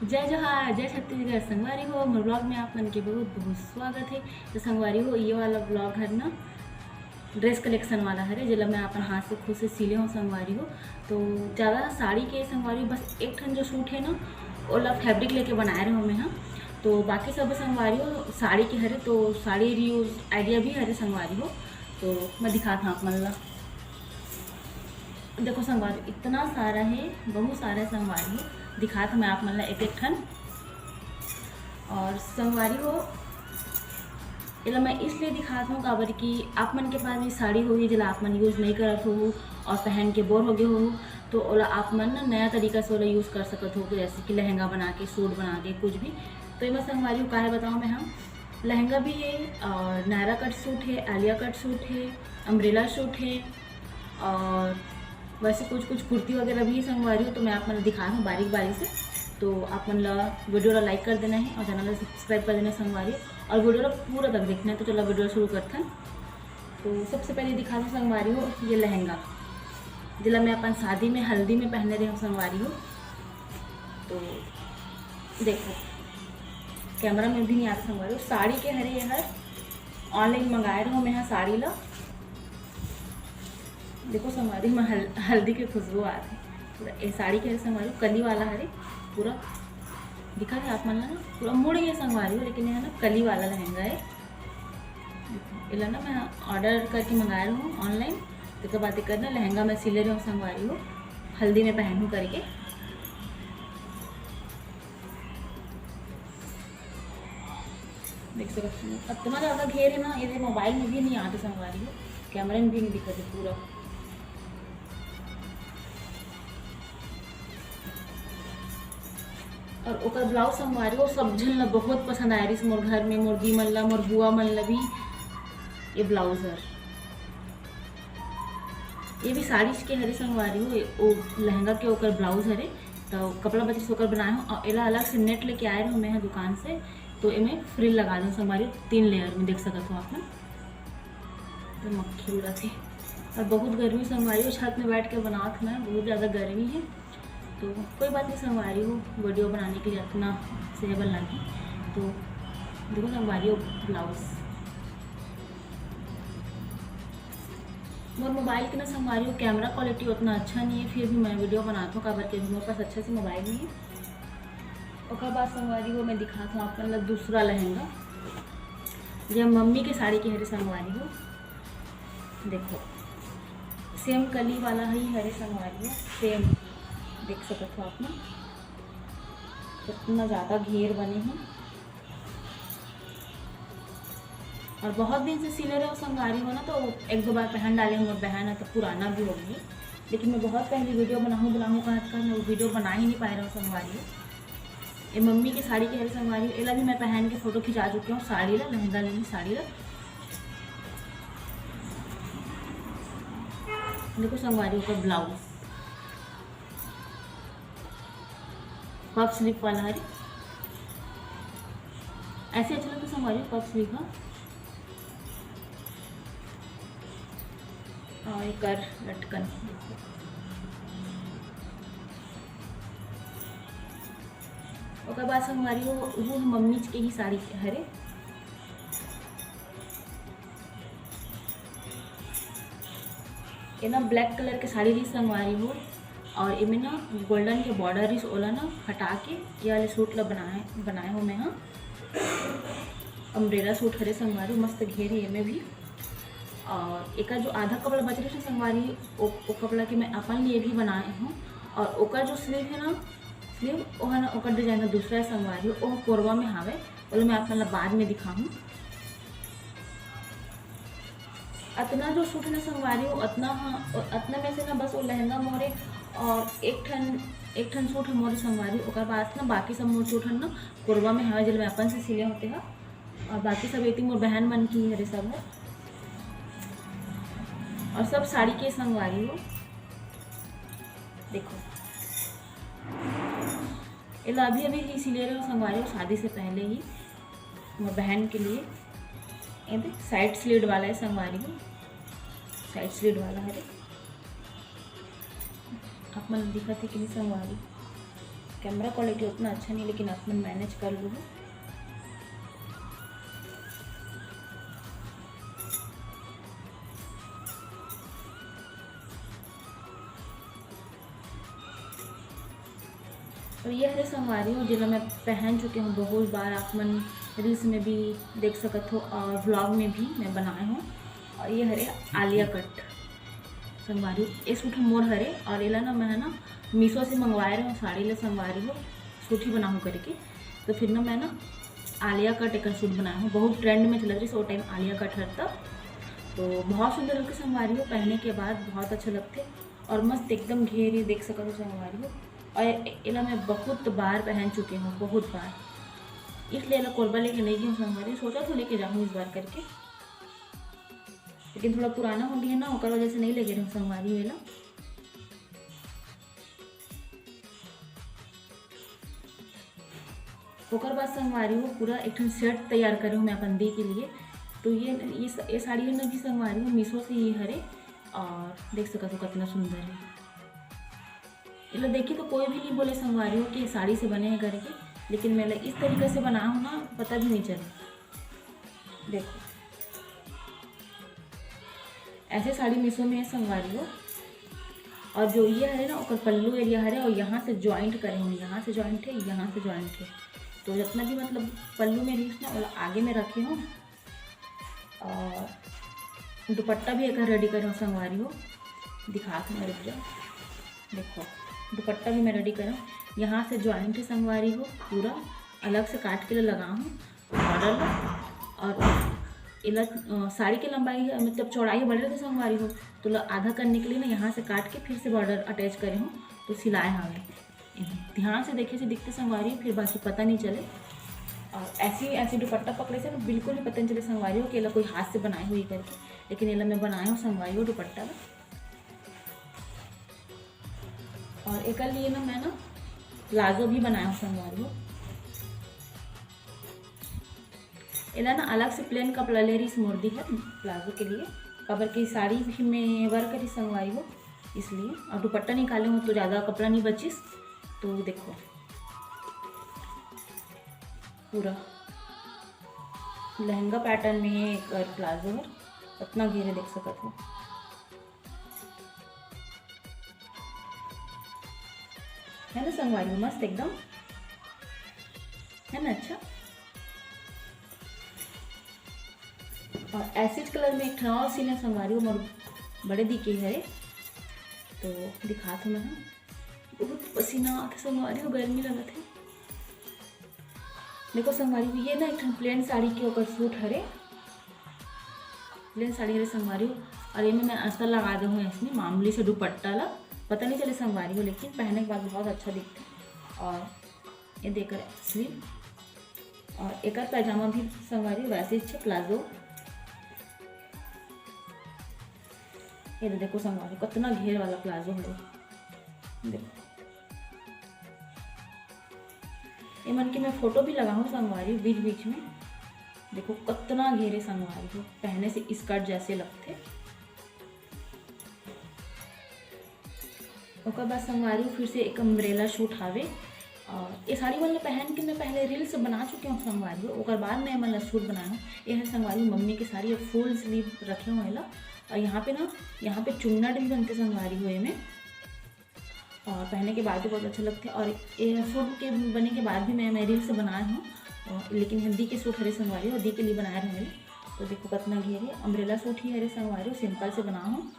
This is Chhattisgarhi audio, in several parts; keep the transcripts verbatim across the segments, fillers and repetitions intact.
जय जोहार, जय छत्तीसगढ़। संगवारी हो, मोर vlog में आप मन के बहुत बहुत स्वागत है। तो संगवारी हो, ये वाला vlog हर ना dress collection वाला हरे, जेला मैं अपन हाथ से खुद से सिले हूँ संगवारी हो। तो ज़्यादा साड़ी के संगवारी हो, बस एक ठन जो suit है ना, ओला fabric लेके बनाए रहे हूँ मैं, हाँ। तो बाकी सब संगवारी हो साड़ी के हरे, तो साड़ी reuse idea भी हरे संगवारी हो। तो मैं दिखात हूँ आप मन ला। देखो संगवारी, इतना सारा है, बहुत सारा संगवारी हो। दिखात हूँ मैं आप मन ला एक एक ठन। और संगवारी हो, एला मैं इसलिए दिखात हूँ, काबर कि आप मन के पास भी साड़ी होही, जेला आप मन use नहीं करत हो और पहन के bore हो गए हो, तो ओला आप मन ना नया तरीका से ओला use कर सकत हो, जैसे कि लहंगा बना के, suit बना के, कुछ भी। तो एमा संगवारी हो, काहे बताऊँ मैं, हम लहंगा भी है और Nyra cut suit है, Alia cut suit है, umbrella suit है और वैसे कुछ कुछ कुर्ती वगैरह भी संगवारी हो, तो मैं आप मन दिखा रहा हूँ बारीक बारीक से। तो आप मन ला video ला like कर देना है और channel ला subscribe कर देना है संगवारी हो, और video ला पूरा तक देखना है। तो चलो video शुरू करथन। तो सबसे पहले दिखा दूँ संगवारी हो ये लहंगा, जेला मैं अपन शादी में हल्दी में पहने रहे हूँ संगवारी हो। तो देखो camera में भी नहीं आता संगवारी हो, साड़ी के हरे ये हर, online मंगाए रहो मैं यहाँ साड़ी ला। देखो संगवारी, मैं हल-, हल्दी के खुशबू आत है पूरा। ये साड़ी के हरे संगवारी, कली वाला हरे पूरा। दिखा है आप मन ला ना, पूरा मुड़ गया संगवारी हो, लेकिन ये ना कली वाला लहंगा है। एला ना मैं order करके मंगाए रहूँ online। तेकर बाद एकर ना लहंगा मैं सिले रहूँ संगवारी हो, हल्दी में पहनूँ करके। देख सकत हो, अतना ज़्यादा घेर है ना, ये mobile में भी नहीं आते संगवारी हो, camera में भी नहीं दिखते पूरा। और ओकर blouse संगवारी हो, सब झन ला बहुत पसंद आए रहिस मोर घर में, मोर दी मन ला, मोर बुआ मन ला भी ये blouse हर। ये भी साड़ी के हरे संगवारी हो, ये ओ लहंगा के ओकर blouse हरे, तो कपड़ा बचे से ओकर बनाए हो। और एला अलग से net लेके आए रहो मैं यहाँ दुकान से, तो एमे frill लगा दो संगवारी हो, तीन layer में देख सकत हो आप मन। तो मक्खी उड़त हे और बहुत गर्मी संगवारी हो, छत में बैठ के बनात मैं, बहुत ज़्यादा गर्मी है। तो कोई बात नहीं संगवारी हो, video बनाने के लिए अपना सहबल लागी। तो देखो संगवारी हो blouse, मोर mobile के ना संगवारी हो camera quality उतना अच्छा नहीं है, फिर भी मैं video बनात हूँ, काबर के मोर पास अच्छा से mobile नहीं है। ओकर बाद संगवारी हो मैं दिखात हूँ आप मन ला दूसरा लहंगा, ये मम्मी के साड़ी के हरे संगवारी हो। देखो same कली वाला ही हरे संगवारी हो, same देख सकत हो आप मन, कितना ज़्यादा घेर बने हैं। और बहुत दिन से सिले रहो संगवारी हो ना, तो एक दो बार पहन डाले हूँ, मोर बहन है तो पुराना भी हो गई, लेकिन मैं बहुत पहले video बनाऊँ बनाऊँ कहत कहत मैं वो video बना ही नहीं पाए रहो संगवारी हो। ये मम्मी की साड़ी के हरे संगवारी हो, एला भी मैं पहन के photo खिंचा चुकी हूँ, साड़ी ला, लहंगा नहीं, साड़ी ला। देखो संगवारी हो का blouse puff sleeve वाला हरे, ऐसे अच्छा लगता संगवारी हो puff sleeve। हाँ, और एकर लटकन देखो। ओकर बाद संगवारी हो, वो मम्मी के ही साड़ी हरे। ये ना black colour के साड़ी रही संगवारी हो, और एमे ना golden के border रही, ओला ना हटा के ये वाले suit ला बनाए, बनाए हो मैं। हाँ, umbrella suit हरे संगवारी, मस्त घेर है एमे भी। और एकर जो आधा कपड़ा बच रही संगवारी, ओ, ओ कपड़ा के मैं अपन लिए भी बनाए हूँ। और ओकर जो sleeve है ना, sleeve, वो है ना, ओकर design दूसरा है संगवारी, वो कोरवा में हावे, ओला मैं आप मन ला बाद में दिखाहूँ। अतना जो suit है ना संगवारी हो, अतना, हाँ, अतना में से ना बस वो लहंगा मोरे और एक ठन, एक ठन suit है मोरे संगवारी, ओकर बाद ना बाकी सब मोर suit है ना कोरवा में हवे, जेल मैं अपन से सिले होते हैं। और बाकी सब एती मोर बहन मन की हरे सब है। और सब साड़ी के संगवारी हो, देखो, एला अभी अभी ही सिले रहे हो संगवारी हो, शादी से पहले ही मोर बहन के लिए। ये देख, side slit वाला है संगवारी हो, side slit वाला है, देख। आप मन दिखत है कि नहीं संगवारी? कैमरा क्वालिटी उतना अच्छा नहीं, लेकिन आप मन मैनेज कर लो। और ये हरे संगवारी हो, जेला मैं पहन चुके हूँ बहुत बार, आप मन रील्स में भी देख सकत हो और व्लॉग में भी मैं बनाए हूँ। और ये हरे आलिया कट संगवारी हो, ये सूट ह मोर हरे। और एला ना मैं ह ना मीशो से मंगवाए रहे हूँ साड़ी ला संगवारी हो, सूट ही बनाहूँ करके। तो फिर ना मैं ना आलिया कट एक सूट बनाए हूँ, बहुत ट्रेंड में चलत रहिस वो टाइम आलिया कट हर तब। तो बहुत सुंदर लगथे संगवारी हो, पहने के बाद बहुत अच्छा लगथे। और मस्त एकदम घेरे देख सकत हो संगवारी हो। और ए-, एला मैं बहुत बार पहन चुके हूँ, बहुत बार, इसलिए एला कोरबा लेके नहीं गई हूँ संगवारी। सोचा तो लेके जाऊँ इस बार करके, लेकिन थोड़ा पुराना हो गया ना, ओकर वजह से नहीं लेके रहूँ संगवारी हो एला। ओकर बाद संगवारी हो पूरा एक ठन सेट तैयार करे हूँ मैं अपन दी के लिए। तो ये, ये स-, ये साड़ी है ना भी संगवारी हो मीशो से ही हरे। और देख सकत हो कितना सुंदर है। एला देखी तो कोई भी नहीं बोले संगवारी हो कि ये साड़ी से बने हैं करके, लेकिन मैं इस तरीके से बना हूँ ना, पता भी नहीं चला। देखो, ऐसे साड़ी मीशो में है संगवारी हो। और जो ये हरे ना, ओकर पल्लू एरिया हरे और यहाँ से ज्वाइंट करे हूँ, यहाँ से ज्वाइंट है, यहाँ से ज्वाइंट है। तो जितना भी मतलब पल्लू में रहिस ना, ओला आगे में रखे हूँ। और दुपट्टा भी एक रेडी करे हूँ संगवारी हो, दिखात हूँ, रुक जाओ। देखो, दुपट्टा भी मैं रेडी करे हूँ, यहाँ से ज्वाइंट है संगवारी हो, पूरा अलग से काट के लगा हूँ बॉर्डर ला। और एला, अ, साड़ी के लंबाई है, मतलब चौड़ाई बढ़ रही संगवारी हो, तो ल-, आधा करने के लिए ना यहाँ से काट के फिर से बॉर्डर अटैच करे हूँ, तो सिलाए हवे। ध्यान से देखे से दिखते संगवारी हो, फिर बाकी पता नहीं चले। और ऐसी, ऐसी दुपट्टा पकड़े से ना बिल्कुल भी पता नहीं चले संगवारी हो कि एला कोई हाथ से बनाए हुई करके, लेकिन एला मैं बनाए हूँ संगवारी हो दुपट्टा ला। और एकर लिए ना मैं ना प्लाजो भी बनाए हूँ संगवारी हो। एला ना अलग से प्लेन कपड़ा ले रही मोर दी है प्लाजो के लिए, काबर कि साड़ी भी में वर्क रही संगवारी हो, इसलिए। और दुपट्टा निकाले हूँ तो ज़्यादा कपड़ा नहीं बचिस। तो देखो, पूरा लहंगा पैटर्न में है एक प्लाजो है, इतना घेरे देख सकत हो, है ना संगवारी हो? मस्त एकदम, है ना? अच्छा, और ऐसे कलर में एक ठन और सिले संगवारी हो, मोर बड़े दी के है, तो दिखात हूँ मैं। हाँ, बहुत पसीना आथे संगवारी हो, गर्मी लगत है। देखो संगवारी हो, ये ना एक ठन प्लेन साड़ी के ओकर सूट हरे, प्लेन साड़ी हरे संगवारी हो। और एमे मैं अस्तर लगा दे हूँ ऐसने मामूली से दुपट्टा ला, पता नहीं चले संगवारी हो, लेकिन पहने के बाद बहुत अच्छा दिखथे। और ये देकर स्लीव, और एकर पैजामा भी संगवारी हो वैसे ही छे प्लाजो। ये दे देखो संगवारी हो, कितना घेर वाला प्लाजो है। देखो, ये मन के मैं फोटो भी लगाऊँ संगवारी हो बीच बीच में। देखो कितना घेरे संगवारी हो, पहने से स्कर्ट जैसे लगथे। ओकर बाद संगवारी हो फिर से एक अम्ब्रेला सूट हावे। और ये साड़ी मन ल पहन के मैं पहले रील्स बना चुके हूँ संगवारी हो, ओकर बाद मैं एमन ल सूट बनाए हूँ। ये है संगवारी हो मम्मी के साड़ी, फुल स्लीव रखे हूँ एला। और यहाँ पे ना, यहाँ पे चुन्नट भी बनते संगवारी हो एमे, और पहने के बाद भी बहुत अच्छा लगथे। और ये सूट के बने के बाद भी मैं, मैं रील्स बनाए हूँ, और लेकिन ये दी के सूट हरे संगवारी हो, दी के लिए बनाए रहे। तो देखो कितना घेरे, अम्ब्रेला सूट ही हरे संगवारी हो, सिंपल से बना हूँ।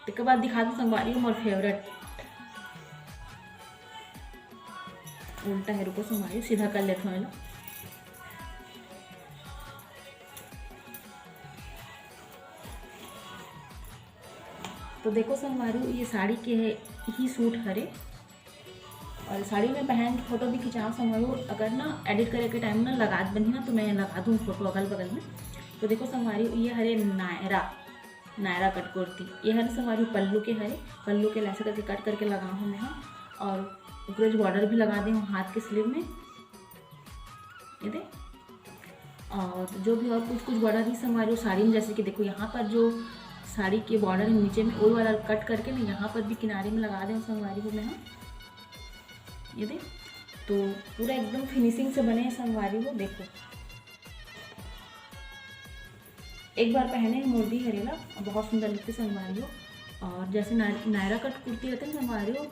तेकर बाद दिखा दो संगवारी हो मोर फेवरेट उल्टा है, रुको संगवारी हो, सीधा कर लेथों एला। तो देखो संगवारी हो, ये साड़ी के है, ही सूट हरे। और साड़ी में पहन के फोटो भी खिंचाओ संगवारी हो, अगर ना एडिट करे के टाइम ना लगात बनही ना, तो मैं लगा दूँ फोटो अगल बगल में। तो देखो संगवारी हो, ये हरे नायरा, नायरा कट कुर्ती, ये हरे संगवारी हो पल्लू के हरे, पल्लू के ऐसे करके कट करके लगा हूँ मैं, हाँ। और ऊपर बॉर्डर भी लगा दे हूँ हाथ के स्लीव में, ये दे। और जो भी और कुछ कुछ बॉर्डर भी संगवारी हो साड़ी में, जैसे कि देखो यहाँ पर जो साड़ी के बॉर्डर है नीचे में, वही वाला कट करके मैं यहाँ पर भी किनारे में लगा दे हँव संगवारी हो मैं ह। ये दे, तो पूरा एकदम फिनिशिंग से बने हे संगवारी हो। देखो, एक बार पहने हे मोर दी हरे ला, बहुत सुंदर लगथे संगवारी हो। और जैसे नाय-, नायरा कट कुर्ती रहिथे ना संगवारी हो,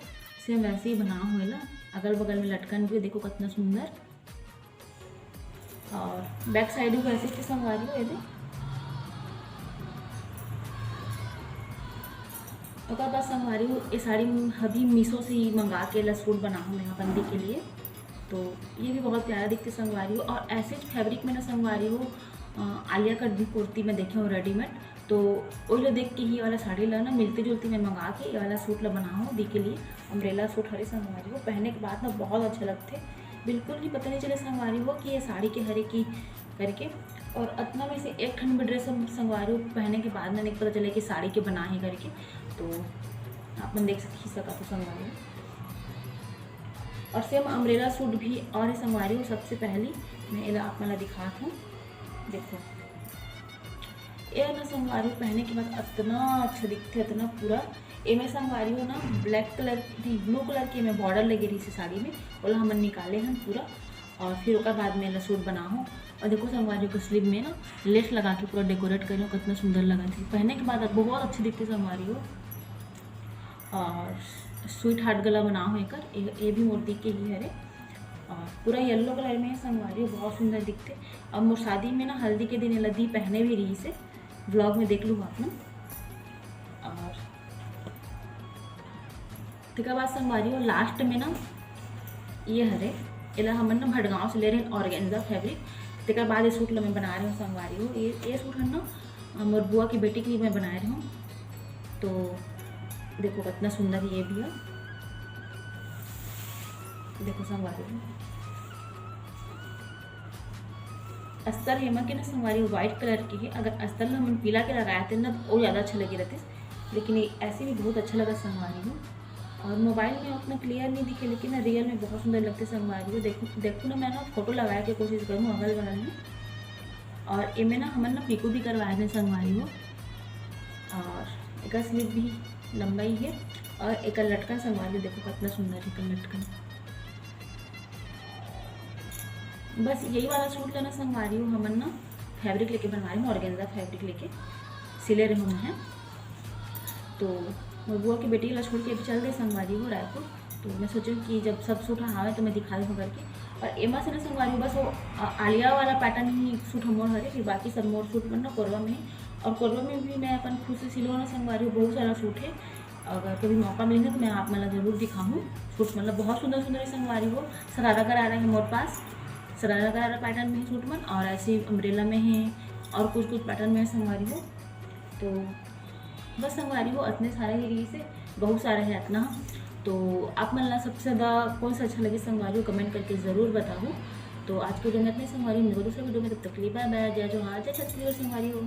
सेम वैसे ही बना होय ला। अगल बगल में लटकन भी देखो कितना सुंदर। और बैक साइड भी वैसे ही संगवारी हो, ये दे। ओकर बाद संगवारी हो, ये साड़ी अभी मीशो से ही मंगा के ला सूट बना हूँ मैं अपन दी के लिए। तो ये भी बहुत प्यारा दिखथे संगवारी हो। और ऐसे फैब्रिक में ना संगवारी हो, अ, आलिया कट भी कुर्ती में देखे हूँ रेडीमेड, तो ओला देख के ही ये वाला साड़ी ला ना मिलती जुलती में मंगा के ये वाला सूट ला बना हूँ दी के लिए। अम्ब्रेला सूट हरे संगवारी हो, पहने के बाद ना बहुत अच्छा लगथे, बिल्कुल भी पता नहीं चले संगवारी हो कि ये साड़ी के हरे की करके। और अतना में से एक ठन भी ड्रेस हम संगवारी हो पहने के बाद ना नहीं पता चले कि साड़ी के बना है करके। तो आप मन देख सक-, ही सकत हो संगवारी हो। और सेम अम्ब्रेला सूट भी और ही संगवारी हो, सबसे पहली मैं एला आप मन ला दिखात हूँ। देखो, ये ना संगवारी हो पहने के बाद अतना अच्छा दिखथे, अतना पूरा। एमे संगवारी हो ना ब्लैक कलर, नहीं, ब्लू कलर के एमे बॉर्डर लगे रहिस हे साड़ी में, ओला हमन निकाले हन पूरा। और फिर ओकर बाद में एला सूट बना हूँ। और देखो संगवारी हो, स्लीव में ना लेस लगा के पूरा डेकोरेट करे हूँ, कितना सुंदर लगथे। पहने के बाद बहुत अच्छी दिखथे संगवारी हो। और स्वीट हार्ट गला बना हूँ एकर, ये, ये भी मोर दी के ही हरे। और पूरा येलो कलर में संगवारी हो, बहुत सुंदर दिखथे। अब मोर शादी में ना हल्दी के दिन एला दी पहने भी रहिस हे, व्लॉग में देख लू आप मन। और तेकर बाद संगवारी हो लास्ट में ना ये हरे, एला हमन ना भटगांव से ले रहे ऑर्गेन्जा फैब्रिक। तेकर बाद ये सूट ला मैं बना रहे हूँ संगवारी हो। ये, ये सूट है ना, अ, मोर बुआ की बेटी के लिए मैं बनाए रहे हूँ। तो देखो कितना सुंदर ये भी है। देखो संगवारी हो, अस्तर हेमा के ना संगवारी हो व्हाइट कलर के है। अगर अस्तर ला हमन पीला के लगाए रहते ना, तो वो ज़्यादा अच्छा लगे रहते, लेकिन ये ऐसे भी बहुत अच्छा लगा संगवारी हो। और मोबाइल में उतना क्लियर नहीं दिखे, लेकिन ना रियल में बहुत सुंदर लगथे संगवारी हो। देखो, देखो ना, मैं ना फोटो लगाए के कोशिश करूँ अगल बगल में। और एमे ना हमन ना पिको भी करवाए थे संगवारी हो। और एकर स्लीव भी लंबा ही है। और एकर लटकन संगवारी हो, देखो कितना सुंदर है एकर लटकन। बस यही वाला सूट ला ना संगवारी हो, हमन ना फैब्रिक लेके बनवाए हूँ, ऑर्गेन्जा फैब्रिक लेके सिले रहे हूँ मैं। तो मोर बुआ के बेटी ला छोड़ के अभी चल दे संगवारी हो रायपुर। तो मैं सोचे कि जब सब सूट आवे तो मैं दिखा दूँ करके। और एमा से ना संगवारी हो, बस वो आ-, आलिया वाला पैटर्न ही सूट हमर हरे, फिर बाकी सब मोर सूट मन ना कोरवा में है। और कोरवा में भी मैं अपन खुद से सिलो ना संगवारी हो, बहुत सारा सूट है। अगर कभी मौका मिले ना तो मैं आप मन ला जरूर दिखाहूँ सूट, मतलब बहुत सुंदर सुंदर है संगवारी हो। सरारा गरारा है मोर पास, सरारा गरारा पैटर्न में है सूट मन, और ऐसे अम्ब्रेला में है और कुछ कुछ पैटर्न में है संगवारी हो। तो बस संगवारी हो, अतने सारे ही रहिस हे, बहुत सारा है अतना। तो आप मन ला सबसे ज़्यादा कौन सा अच्छा लगे संगवारी हो, कमेंट करके ज़रूर बताहू। तो आज के वीडियो में अतने संगवारी हो, मिलबो दूसरे वीडियो में, तब तक के लिए बाय बाय, जय जोहार, जय छत्तीसगढ़ संगवारी हो।